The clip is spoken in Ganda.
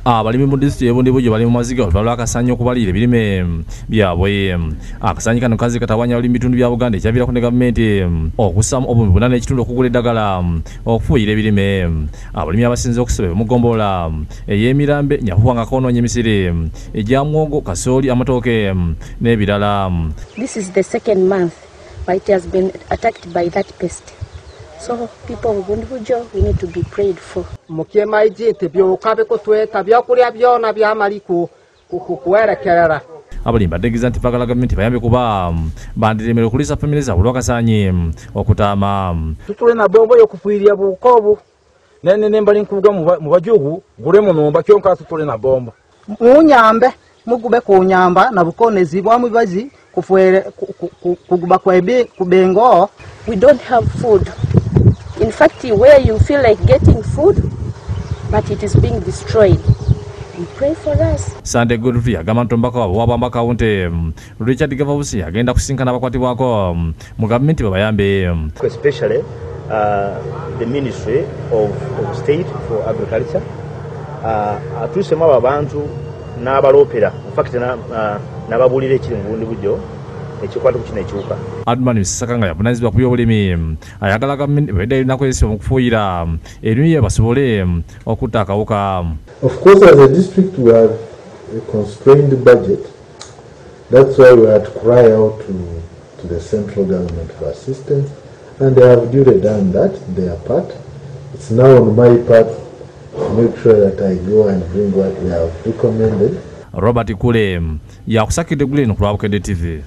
Abalimi mu disitulikiti y'e Bundibugyo bali mu maziga oluvannyuma lw'akasaanyi okubalira ebirime byabwe. Akasaanyi kano kazi katawanya abalimi bitundu bya Buganda ekyaviirako ne gavumenti okussaamu 8.5 okugula eddagala okufuuyira ebirime. Abalimi abasinze okusoba mu ggombolola ey'Emirambe Nyahuwa nga koonoonya emisiri egya muwogo, kasooli, amatooke n'ebirala. This is the second month but it has been attacked by that pest. So people of Bundibugyo, we need to be prayed for. Mukyemaijite byoka bikutweta byakulya byona byamali kuwerekerera. Abalimi bategeeza nti baagala gavumenti bayambe kuba bandiremera okuliisa famire zaabwe olw'akasaanyi okutaama. Tutule na bombo y'okufuirya bukobu nene nembali nkubuga mu bajugu gule munomba kyonka tutule na bombo. Munyambe mugube kunyamba na bukonezi bwamubazi kufuere kuguba kwebe kubengo. We don't have food. In fact, where you feel like getting food, but it is being destroyed. You pray for us. Sunday Godfrey agamba nti omubaka waabwe ow'Abamba County Richard Gavabusi agenda kusinkana abakwatibwako mu gavumenti babayambe. Especially the Ministry of State for Agriculture atuusemu abo abantu n'abaloopera, in fact n'ababuulira ekiri mu Bundibugyo ekikwata ku kino ekiwuka. Adman Sisaka nga yavunaanyizibwa ku byobulimi ayagala gavumenti bwedda erina kozesebwa mu kufuuyira ebirime basobole okutta akawuka. Of course, as a district we have a constrained budget. That's why we had to cry out to the central government for assistance, and they have duly done that, their part. It's now on my part to make sure that I go and bring what they have recommended. Robert Kule yakusakidde Glen ku lwa Bukedde TV.